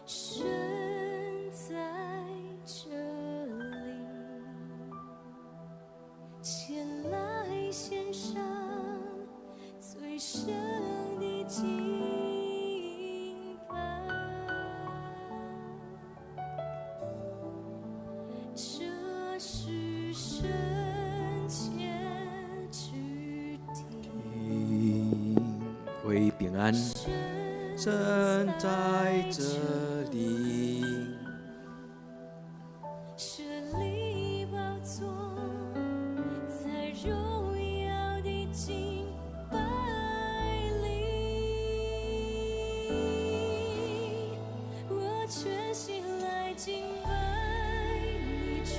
神在這裡，前來獻上最聖的敬拜。這是聖潔之地，為平安，神神在這裡，設立寶座，在榮耀的敬拜裡，我全心來敬拜你主，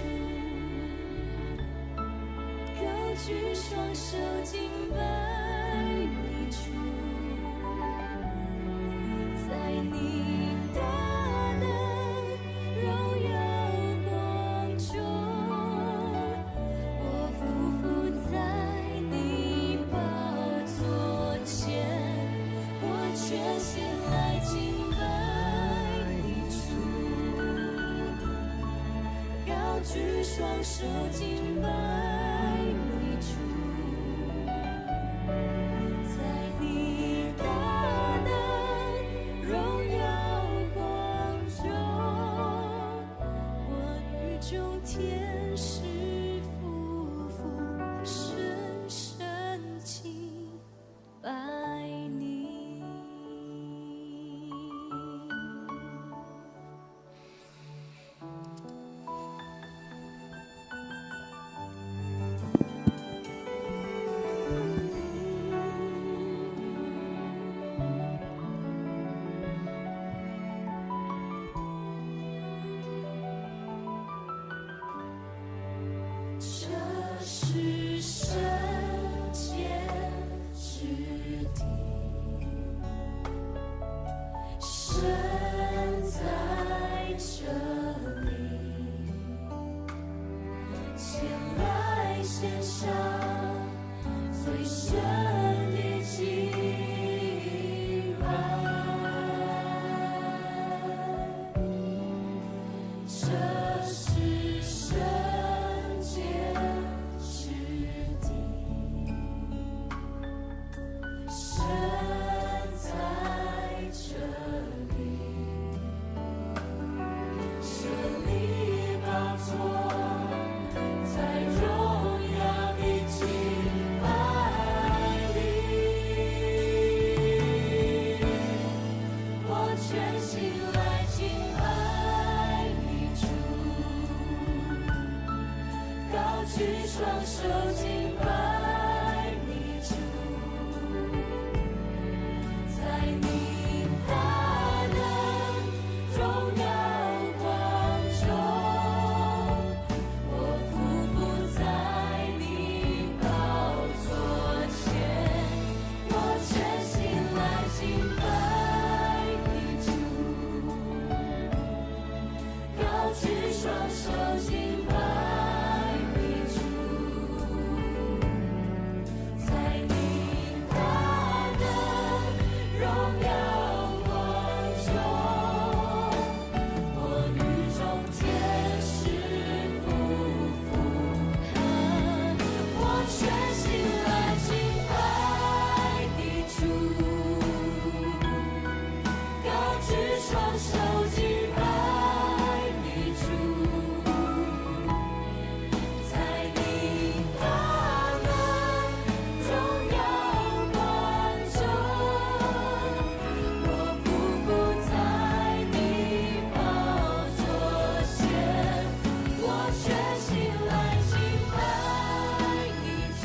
高舉雙手敬拜你主。在你大能榮耀光中，我俯伏在你寶座前，我全心來敬拜你主，高舉雙手敬拜你主。在你大能榮耀光中，我與眾天使俯伏，深深敬拜你。這是聖潔之地，神在這裡，前來獻上最聖的敬拜。這是聖潔之地，神在這裡，設立寶座，在榮耀的敬拜裡，我全心來敬拜你主，高舉雙手敬拜你主，在你大能榮耀光中，我俯伏在你寶座前，我全心來敬拜你主，高舉雙手敬拜你主，在你大能榮耀光中，我與眾天使俯伏，我全心來敬拜你主，高舉雙手敬拜你主，在你大能榮耀光中，我俯伏在你寶座前，我全心來敬拜你主，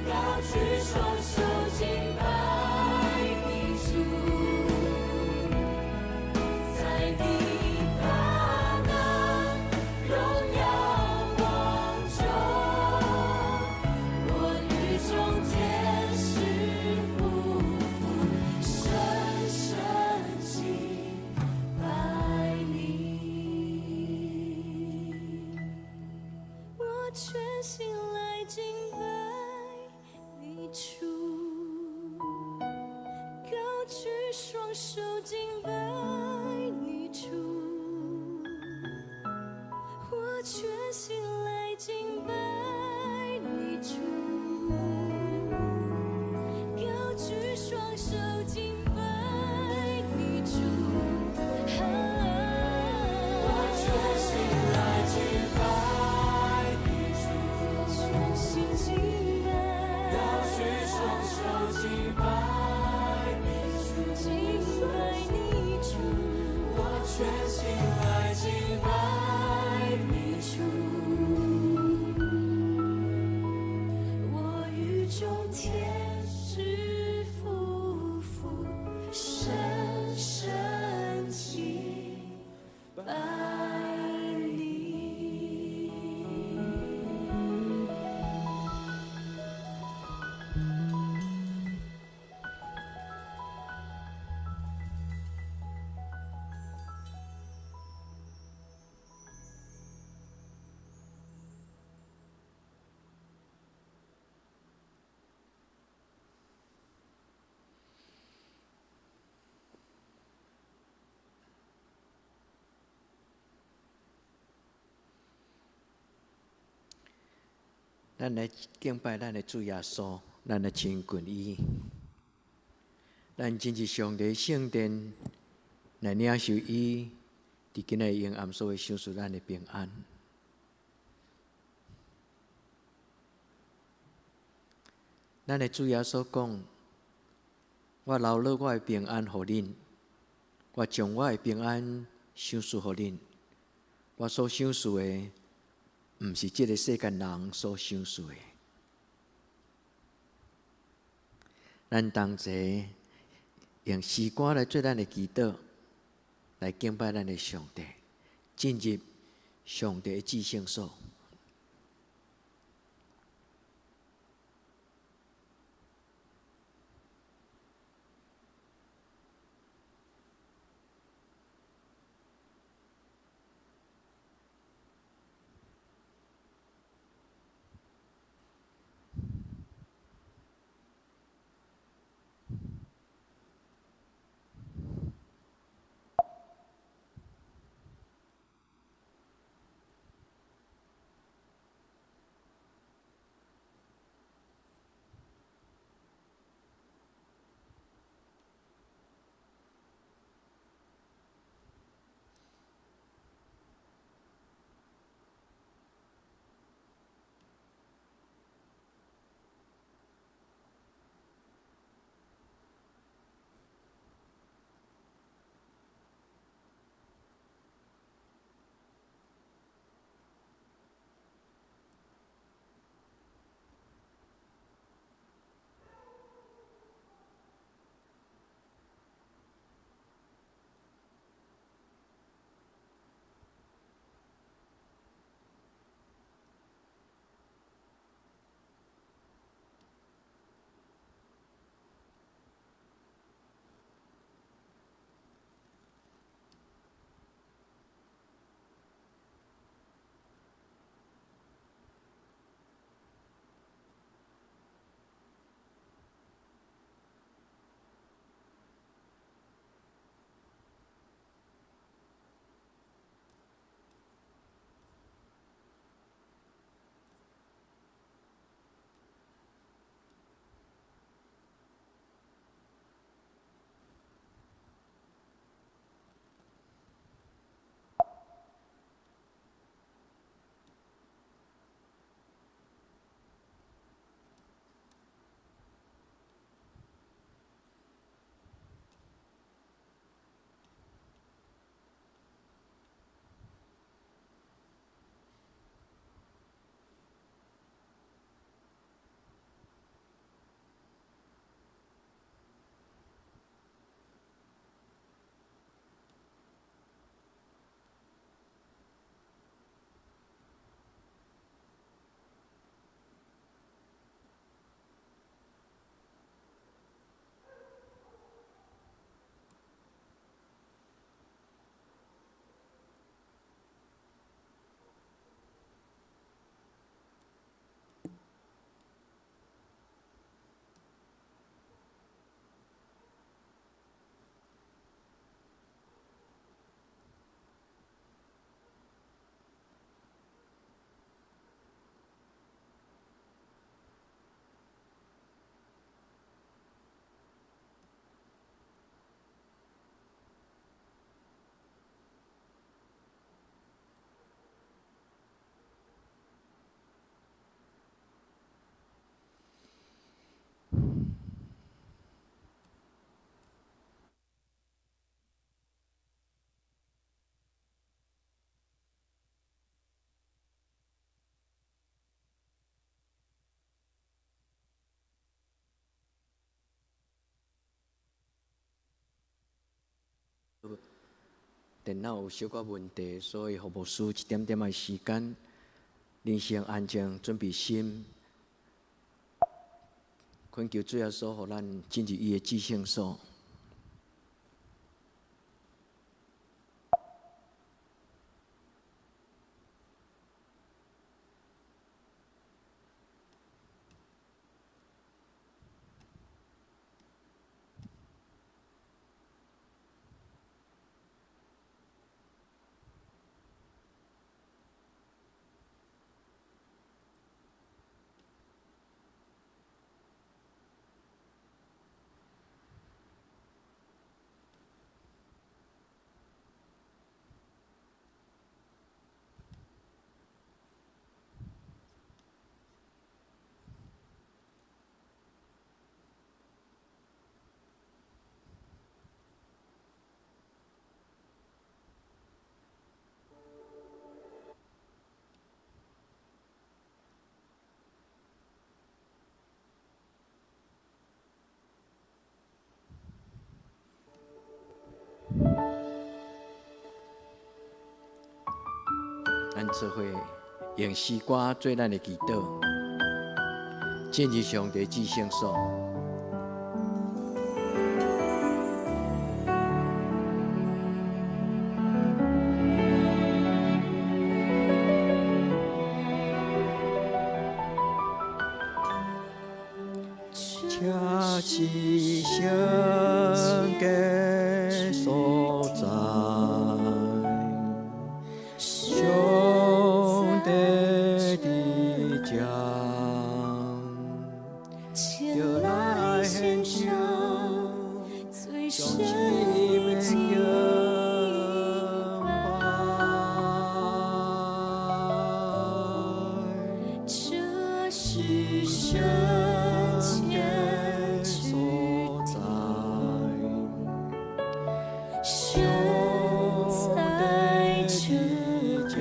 高舉雙手敬拜你主。雙手敬拜你主，我全心來敬拜你主，高舉雙手敬拜你主，我全心來敬拜你主，全心敬拜，高舉雙手敬拜你主，敬拜你主，我全心來敬拜你主，我與眾天使俯伏，深深敬拜你。咱來敬拜咱的主耶穌，咱來親近伊。咱進入上帝聖殿來領受伊佇今仔日永暗所會賞賜咱的平安。咱的主耶穌講：我留落我的平安予恁，我將我的平安賞賜予恁。我所賞賜的，毋是這个世間人所賞賜的。咱同齊用詩歌來做咱的祈禱，來敬拜咱的上帝，進入上帝的至聖所。電腦有小可問題，所以予牧師一點點的時間，恁先安靜，準備心，懇求主耶穌，予咱進入伊的至聖所。咱做伙用詩歌做咱的祈禱，進入上帝至聖所。這是聖潔所在，上帝佇這，前就來來獻獻上上最上深深的的敬敬拜。拜。這是聖潔之所在，神在這這，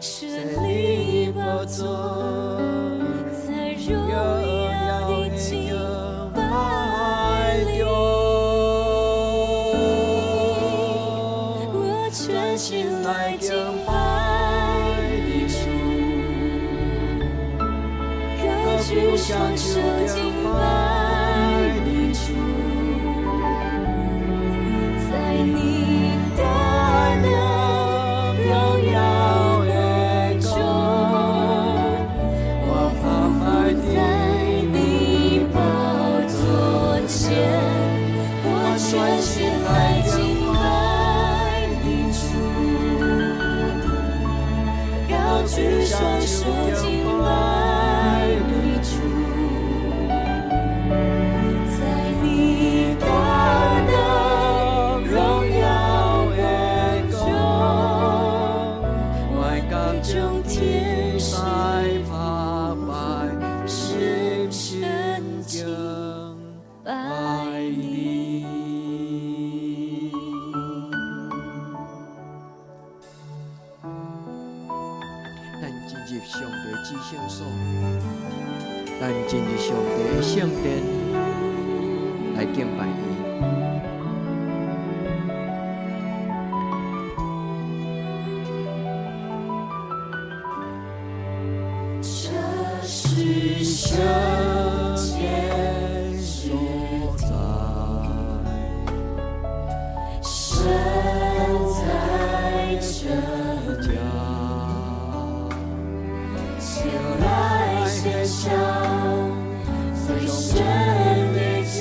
設立寶座，在榮耀的敬拜裡，我全心來敬拜你主，高舉雙手敬拜你主，在你大能榮耀的中，我匍匐在你寶座前，我全心來敬拜你主，高舉雙手敬拜你主，在你大能榮耀的中，我與眾天使心深敬拜你。咱進入上帝至聖所，咱進入上帝的聖殿來敬拜伊。這是聖潔所在，神在這這前來獻上最深的敬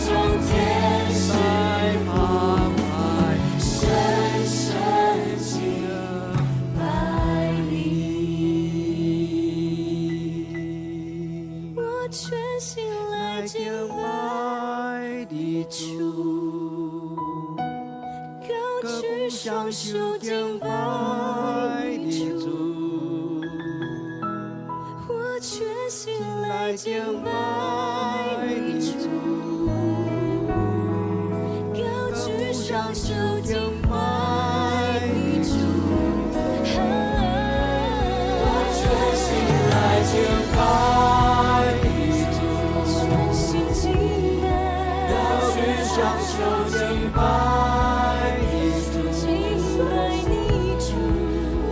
眾天使深深敬拜你。我全心來敬拜你主，高舉雙手敬拜你主，我全心來敬拜你主，高舉雙手敬拜你主，我全心來敬拜你主，全心敬拜，高舉雙手敬拜你主，敬拜你主，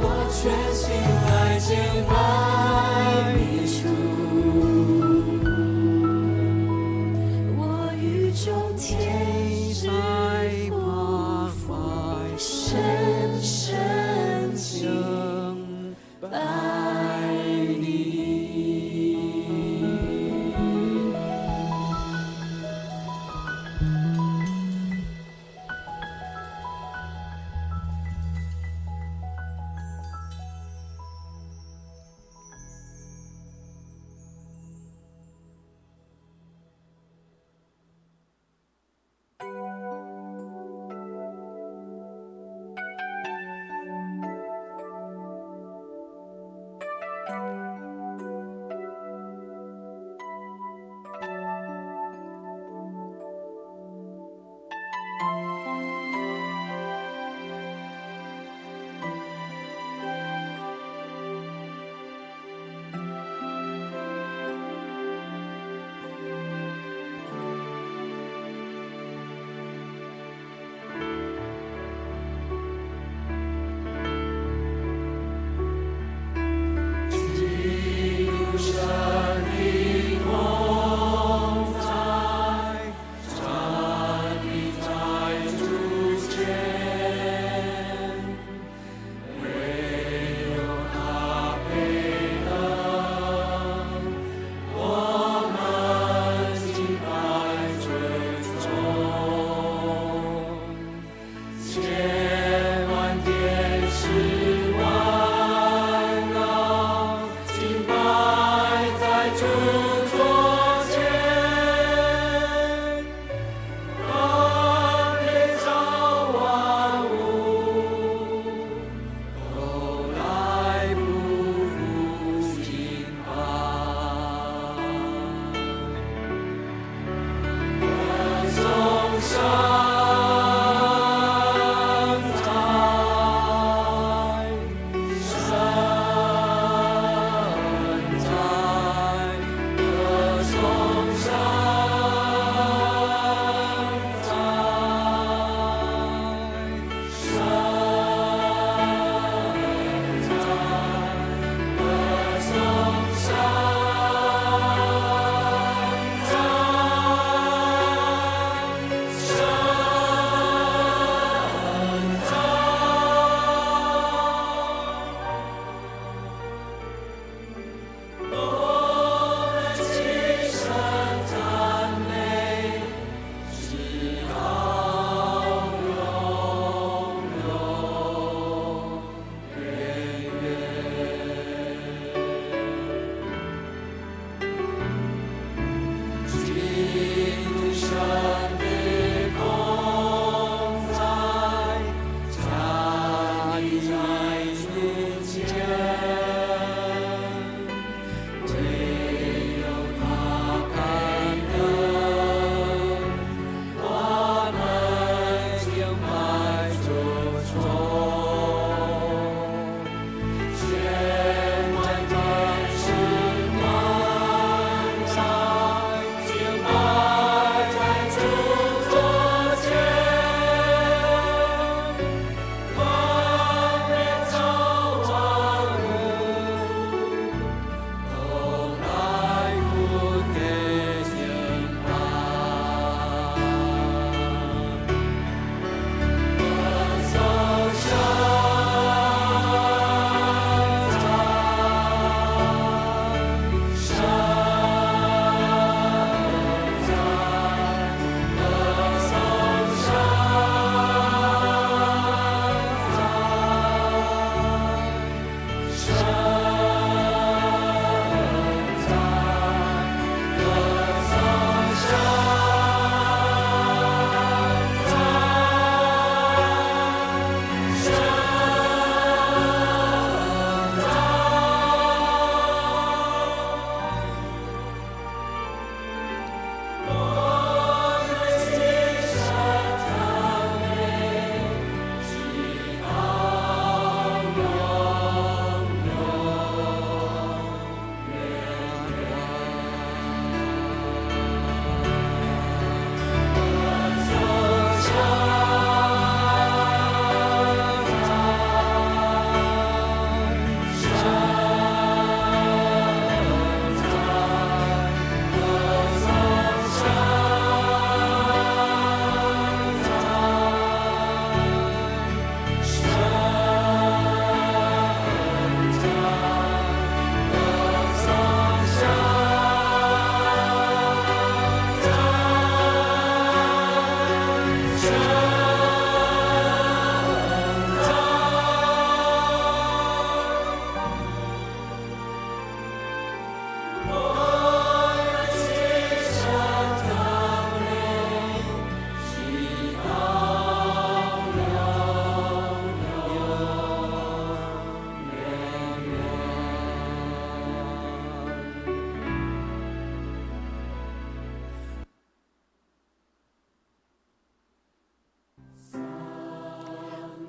我全心來敬拜你主，我與眾天使匍匐，深深敬拜你。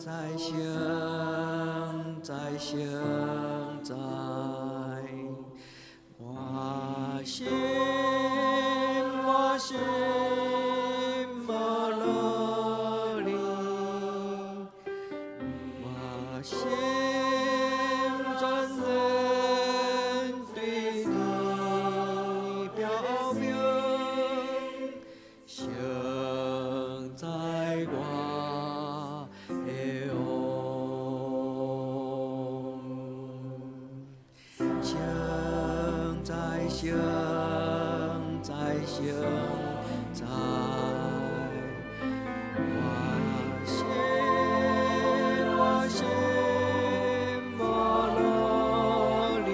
在，聖哉，聖哉，我心，我心無落你，我心專人對你表明，聖哉我的王，聖哉，聖哉，聖哉，我心，我心無落你，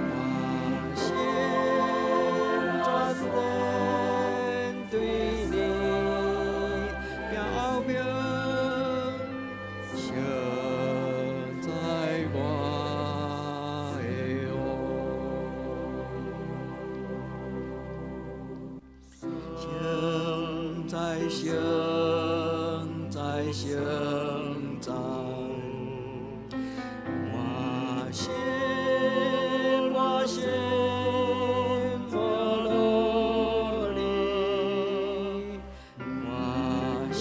我心專人對你表明，聖哉我的王。聖哉，聖哉，聖哉，我心，我心無落你，我心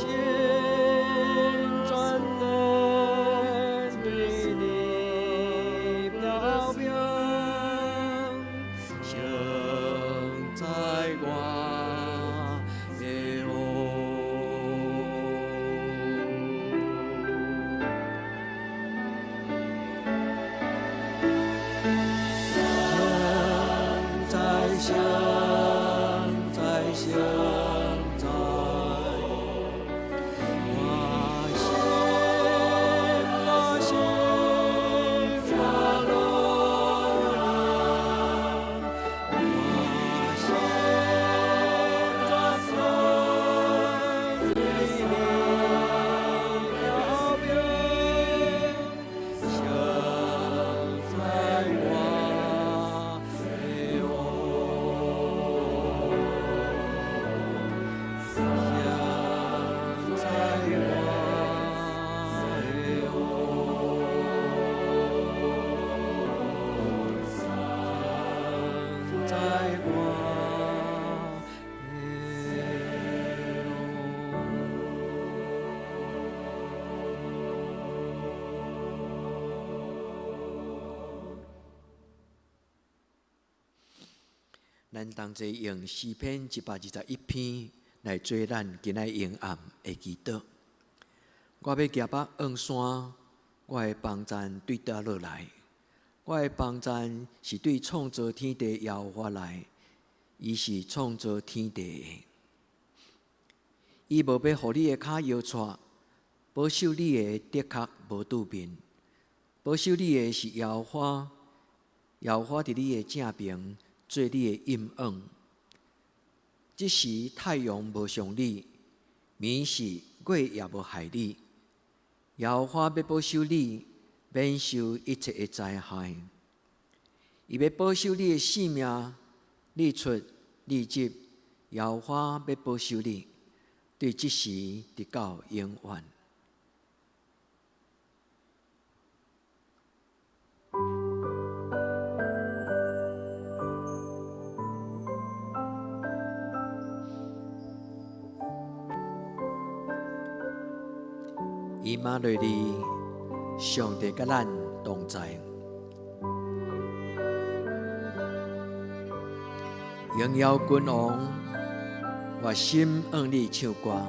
專人對你表明，聖哉我的王。聖哉，聖哉，聖哉，我心，我心無落你，我心專人對你表明，聖哉我的王，聖哉我的王，聖哉我的王。咱同齊用詩篇121篇來做咱今仔日暗的祈禱。我欲舉目向山，我的幫贊對佗落來？我的幫贊是對創造天地耶和華來，伊是創造天地的。伊無欲予你的跤搖掣，保守你的的確無拄面。保守你的是耶和華，耶和華佇你的正爿做你的蔭影。這時太陽無傷你，暝時月也無害你。耶和華欲保守你，免受一切的災害。伊欲保守你的性命，日出日入，耶和華欲保守你，對這時直到永遠。以馬內利，上帝佮咱同在，榮耀君王，我心向你唱歌。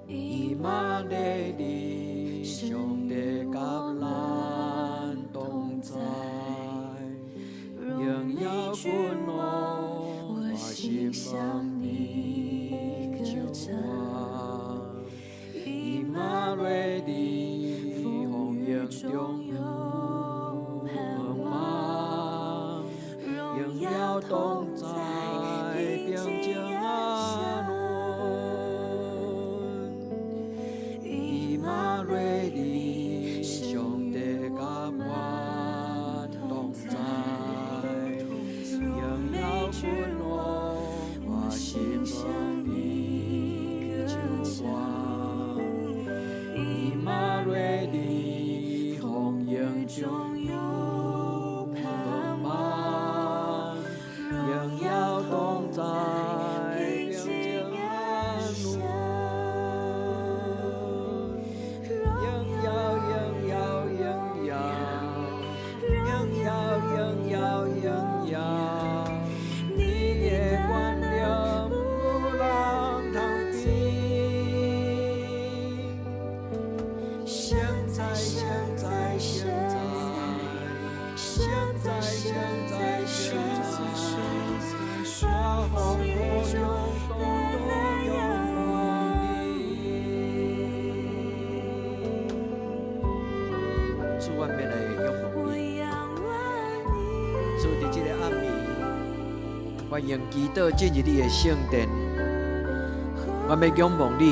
以馬內利，上帝佮咱同在，榮耀君王，我心向你唱歌。以馬內利，風雨中有盼望，榮耀同在，平靜安穩。以馬內利，上帝佮我同在，榮耀中有盼望，榮耀同在，平靜安詳。榮耀榮耀榮耀，榮耀榮耀榮耀，你的權能無人通比。聖哉聖哉聖哉，聖哉聖哉聖哉，暴風雨中單單仰望你。主，阮欲來仰望你。我仰望你。主，佇這個暗暝，我用祈禱進入你的聖殿，我欲仰望你。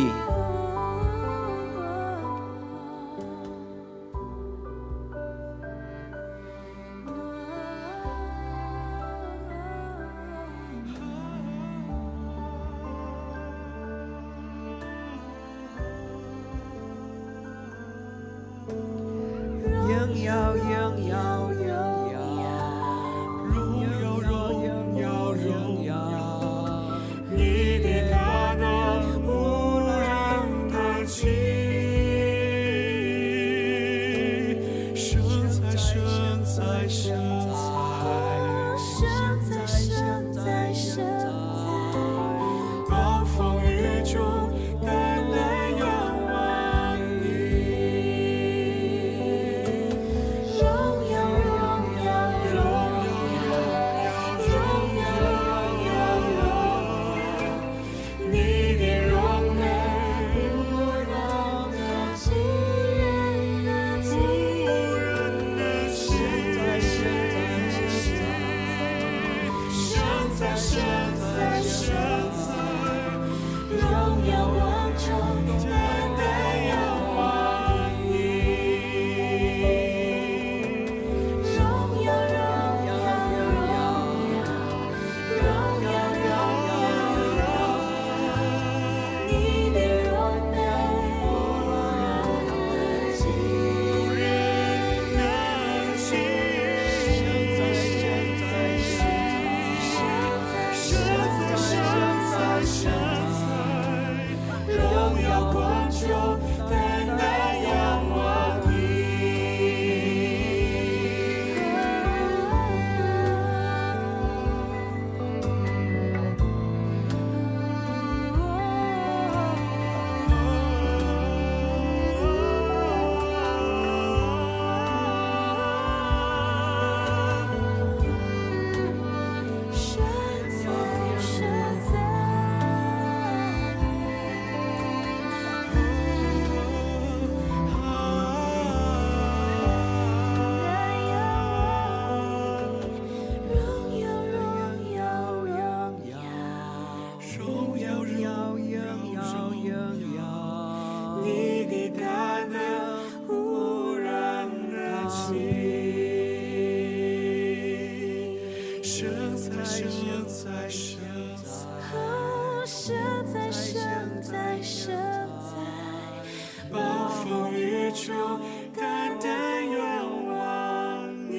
榮耀榮耀榮耀，榮耀榮耀榮耀，你的大能無人能及。聖哉聖哉聖哉，聖哉聖哉聖哉，暴風雨中單單仰望你。榮耀榮耀榮耀，榮耀榮耀榮耀，你的榮美無人能及，無人能及。聖哉聖哉聖哉，榮耀光中單單仰望你。榮耀榮耀榮耀，榮耀榮耀榮耀，你的榮美無人能及。無人能及。聖哉聖哉聖哉，聖哉，榮耀光中單單仰望你。聖哉聖哉，單仰望你，榮耀榮耀榮耀，榮耀榮耀榮耀，你的大能無人能及。聖哉聖哉聖哉，聖哉聖哉聖哉，暴風雨中單單仰望你。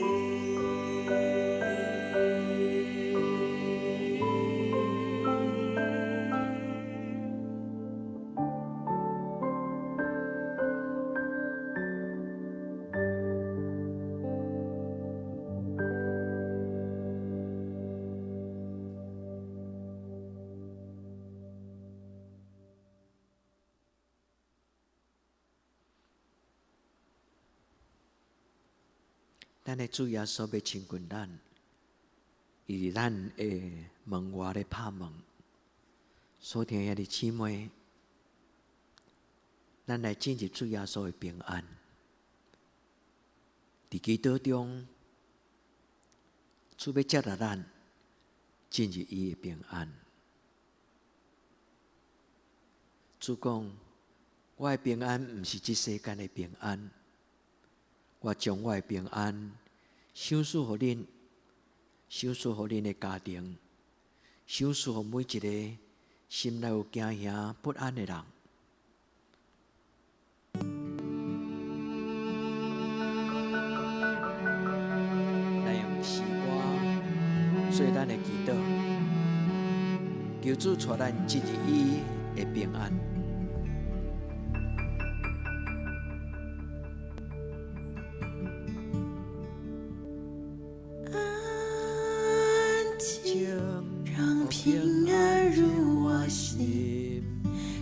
咱的主耶穌欲親近咱，伊佇咱的門外咧拍門。所聽兄弟姊妹，咱來進入主耶穌的平安。佇祈禱中，主欲接納咱進入伊的平安。主講：我的平安毋是這世間的平安，我將我的平安賞賜予恁，賞賜予恁的家庭，賞賜予每一個心內有驚嚇不安的人。做咱的祈禱，求主帶咱進入伊的平安。安靜，讓平安入我心，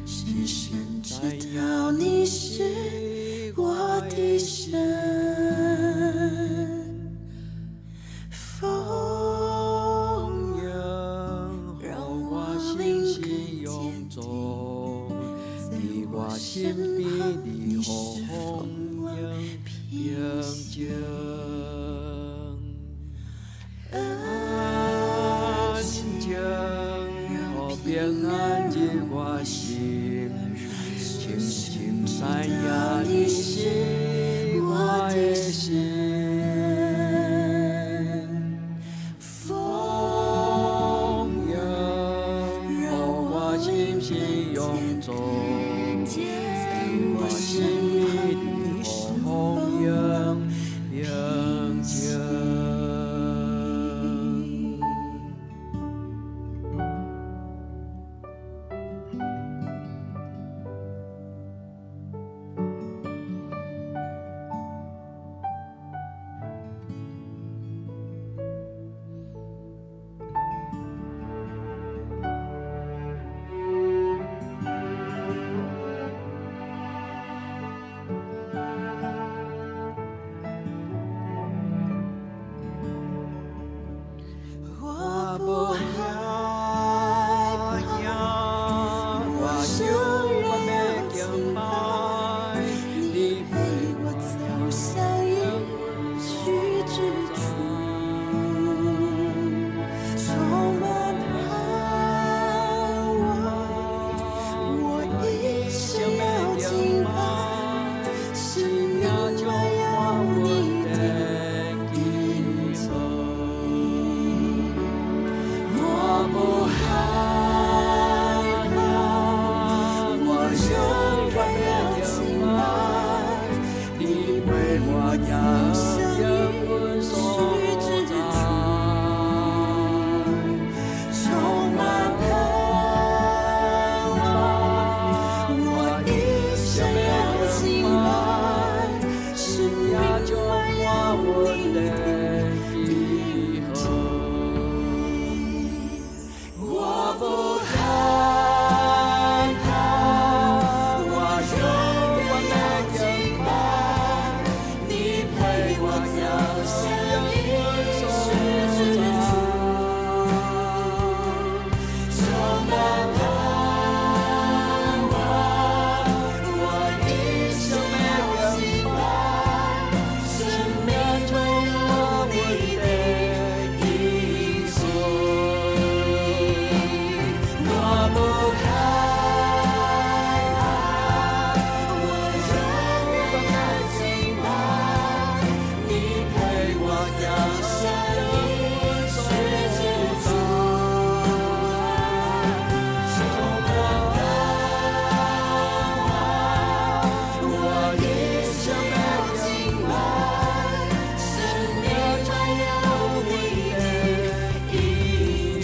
深深知道你是我的神。風浪讓我靈更堅定，在我身旁你是風浪平靜。安靜，讓平安入我心，深深知道你是我的神。風浪讓我靈更堅定，在我身旁你是風浪平靜。我不害怕，我仍然要敬拜，你陪我走向應許之處，充滿盼望。我一生要敬拜，生命唯有你的印記。我不害怕，我仍然要敬拜，你陪我走向應許之處，充滿盼望。我一生要敬拜，生命唯有你的印記。我不害怕，我仍然要敬拜，你陪我走向應許之處，充滿盼望。我一生要敬拜，生命唯有你的印記。我不害怕，我仍然要敬拜，你陪我走向應許之處，充滿盼望。我一生要敬拜，生命唯有你的印記。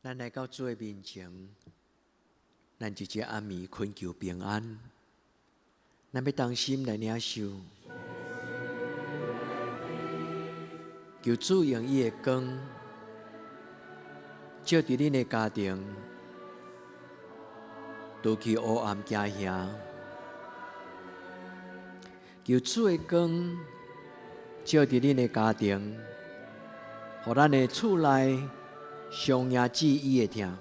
咱來到主的面前，咱佇這暗暝懇求平安。咱欲同心來領受，求主用伊的光，照佇恁的家庭，除去烏暗驚嚇。求主的光照佇恁的家庭，予咱的厝內上迎主伊的疼。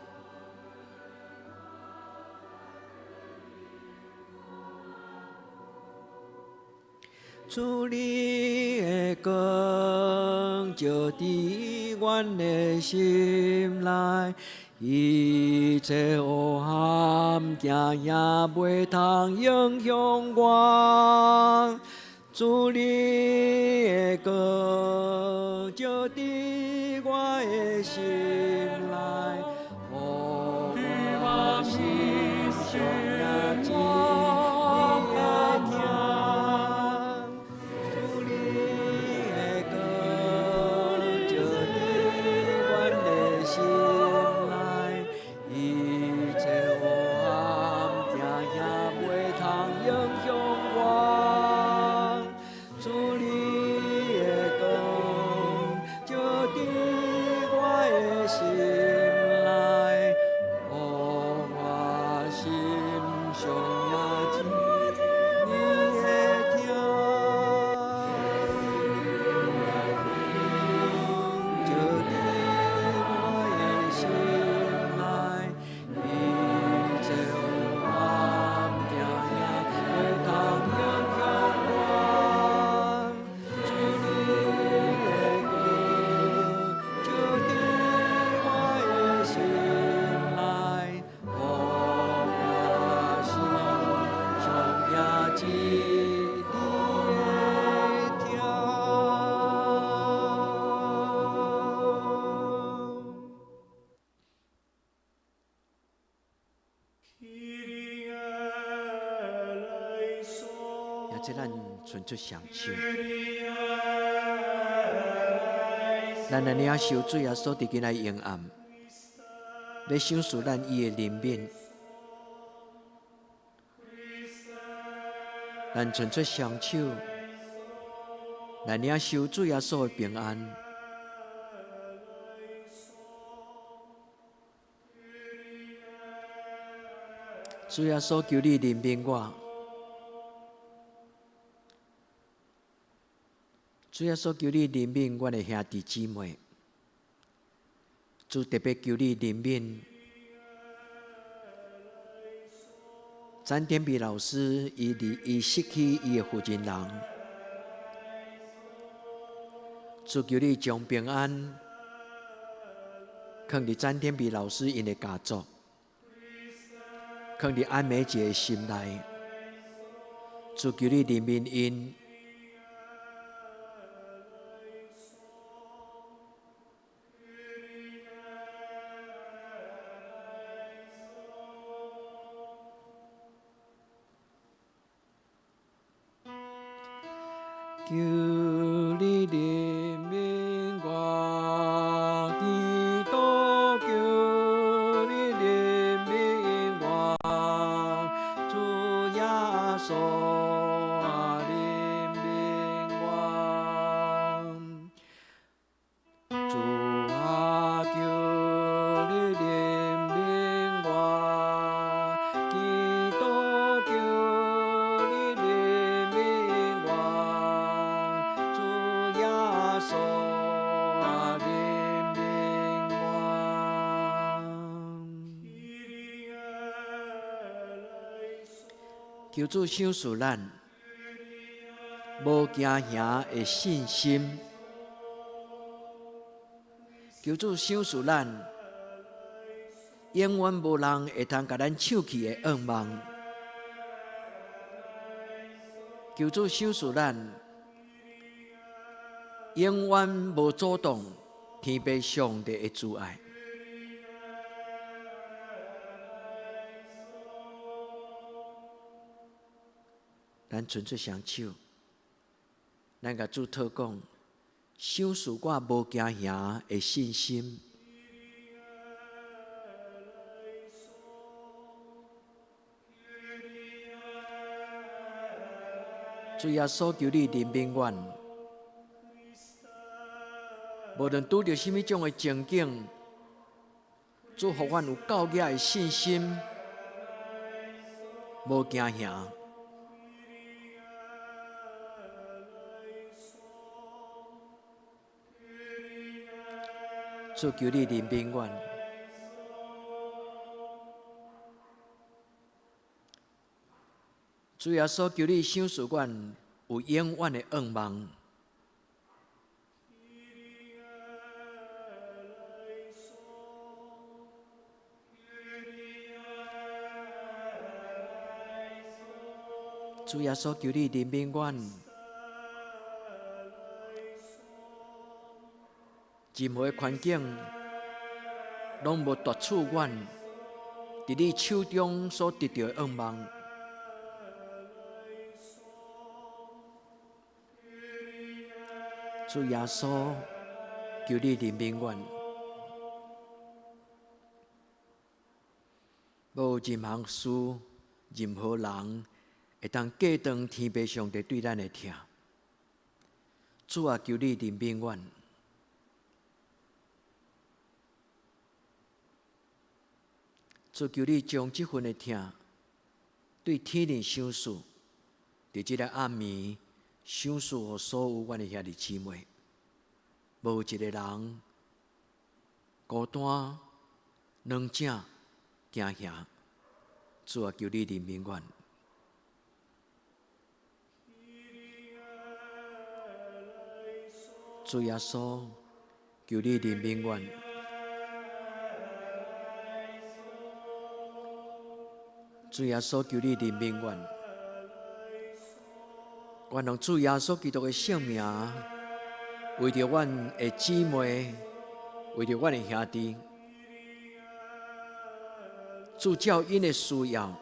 主你的光照佇阮的心內，一切黑暗驚也袂通影響我。主你的光照佇我的心內，予我心上也知你的疼。主你的光照佇阮的心內，一切黑暗驚也袂通影響我。主你的光照佇我的心內，予我心上也知你的疼。照佇我的心內，一切黑暗驚也袂通影響我。主你的光照佇我的心內，予我心上也知你的疼。也這咱伸出雙手，咱來領受主耶穌佇今仔永暗，欲賞賜咱伊的憐憫。咱伸出雙手來領受主耶穌的平安。主耶穌求你憐憫我。主耶穌求你憐憫阮的兄弟姊妹。主特別求你憐憫詹天比老師，伊失去伊的負責人。主求你將平安囥佇詹天比老師𪜶的家族，囥佇安美姐的心內。主求你憐憫𪜶。求你憐憫我，基督，求你憐憫我，主耶穌啊，憐憫我。主啊，求你憐憫我，基督，求你憐憫我，主耶穌啊，憐憫我。求主賞賜咱無驚嚇的信心，求主賞賜咱永遠無人會通共咱搶去的願望。求主賞賜咱永遠無阻擋天父上帝的慈愛。咱伸出雙手，咱共主禱講，賞賜我無驚嚇的信心。主耶穌求你憐憫阮，無論拄著啥物種的情景，主予阮有夠額的信心，無驚嚇。主求你憐憫阮，主耶穌求你賞賜阮有永遠的願望。主耶穌，求你憐憫阮，任何環境攏無奪取阮佇你手中所得著的願望。主耶穌，求你憐憫阮，無任何事、任何人會當隔斷天父上帝對咱的疼。主啊，求你憐憫阮。主，求你將這份的疼對天靈賞賜，佇這个暗暝賞賜予所有阮的兄弟姊妹，無一个人孤單、軟正、驚嚇。主啊，求你憐憫阮。主耶穌，求你憐憫阮。主耶穌，求你憐憫阮。願用主耶穌基督的聖名，為著阮的姊妹，為著阮的兄弟，主照𪜶的需要，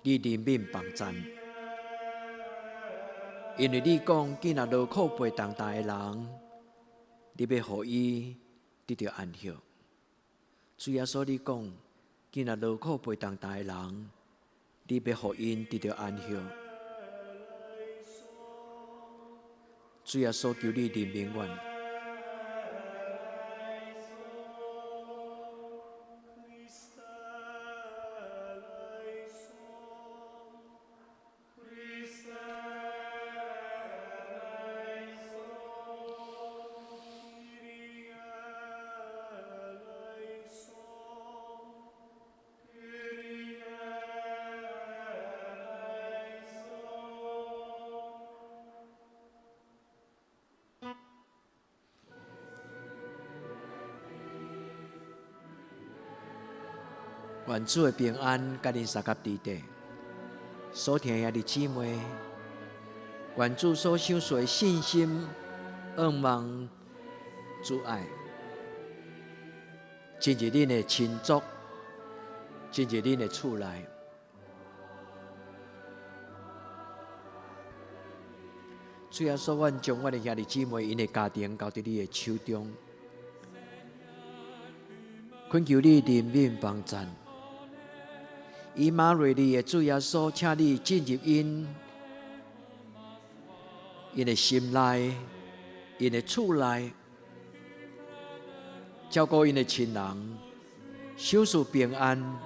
你憐憫幫贊。因為你講，囝若勞苦背重擔的人，你欲予伊得著安息。主耶穌，你講，囝若勞苦背重擔的人，你欲予𪜶得著安息。主耶穌，求你憐憫阮。願主的平安，佮恁相佮佇底。所疼的兄弟姊妹，願主所賞賜的信心、願望、主愛，進入恁的親族，進入恁的厝內。主耶穌，阮將阮的兄弟姊妹𪜶的家庭交佇你的手中，懇求你憐憫幫贊。以馬內利的主耶穌，請你進入𪜶的心內，𪜶的厝內，照顧𪜶的親人，賞賜平安。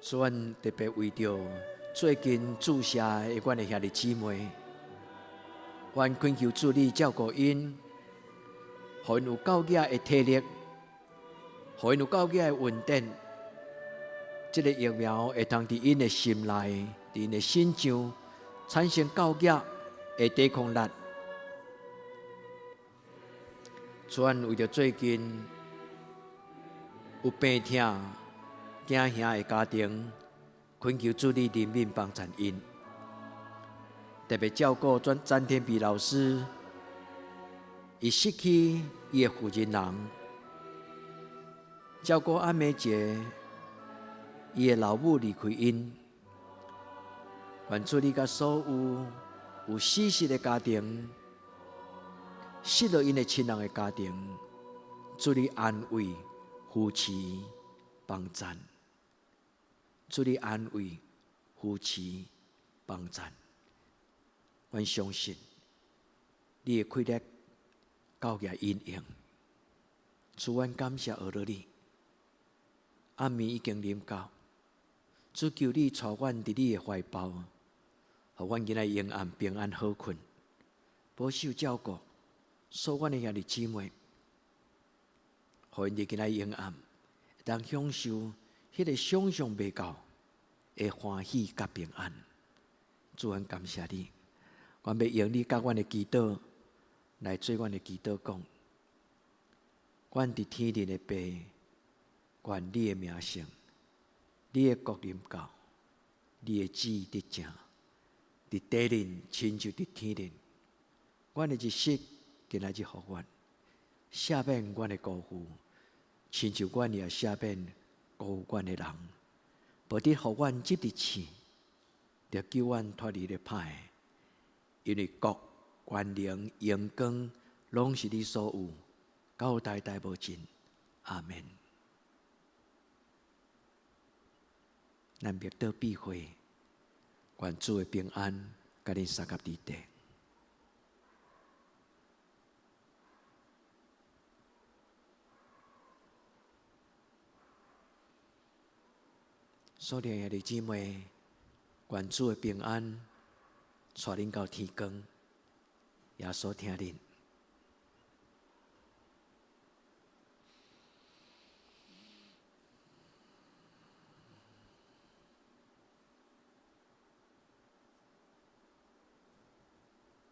主，阮特別為著最近注射的阮的兄弟姊妹，阮懇求主你照顧𪜶，予𪜶有夠額的體力，予𪜶有夠額的穩定。這个疫苗會當佇𪜶的心內、佇𪜶的身上產生夠額的抵抗力。主，阮為著最近有病痛、驚嚇的家庭，懇求主你憐憫幫贊𪜶，特別照顧詹詹天比老師，伊失去伊的負責人，照顧阿美姐，伊的老母離開𪜶，願主你佮所有有死失的家庭，失落𪜶的親人的家庭，主你安慰、扶持、幫贊。主你安慰、扶持、幫贊。阮相信你的氣力夠額應用。主，阮感謝阿羅你。暗暝已經臨到，主，求你帶阮佇你的懷抱，予予阮今仔永暗平安好睏，保守照顧所有阮的兄弟姊妹，予𪜶佇今仔永暗，會當享受彼个想像袂到的歡喜佮平安。主，阮感謝你，阮欲用你佮阮的祈禱來做阮的祈禱講，阮佇天頂的父，願你的名聖，你的國臨到，你的旨意得成，佇地頂親像佇天頂。阮的日食今仔日予阮，赦免阮的辜負，親像阮也赦免辜負阮的人。無得予阮入佇試，著救阮脫離咧歹的。因為國、權能、榮光，攏是你所有，到代代無盡。阿門。咱默禱閉會，願主的平安佮恁相佮佇底。所疼的兄弟姊妹，願主的平安帶恁到天光。耶穌疼恁。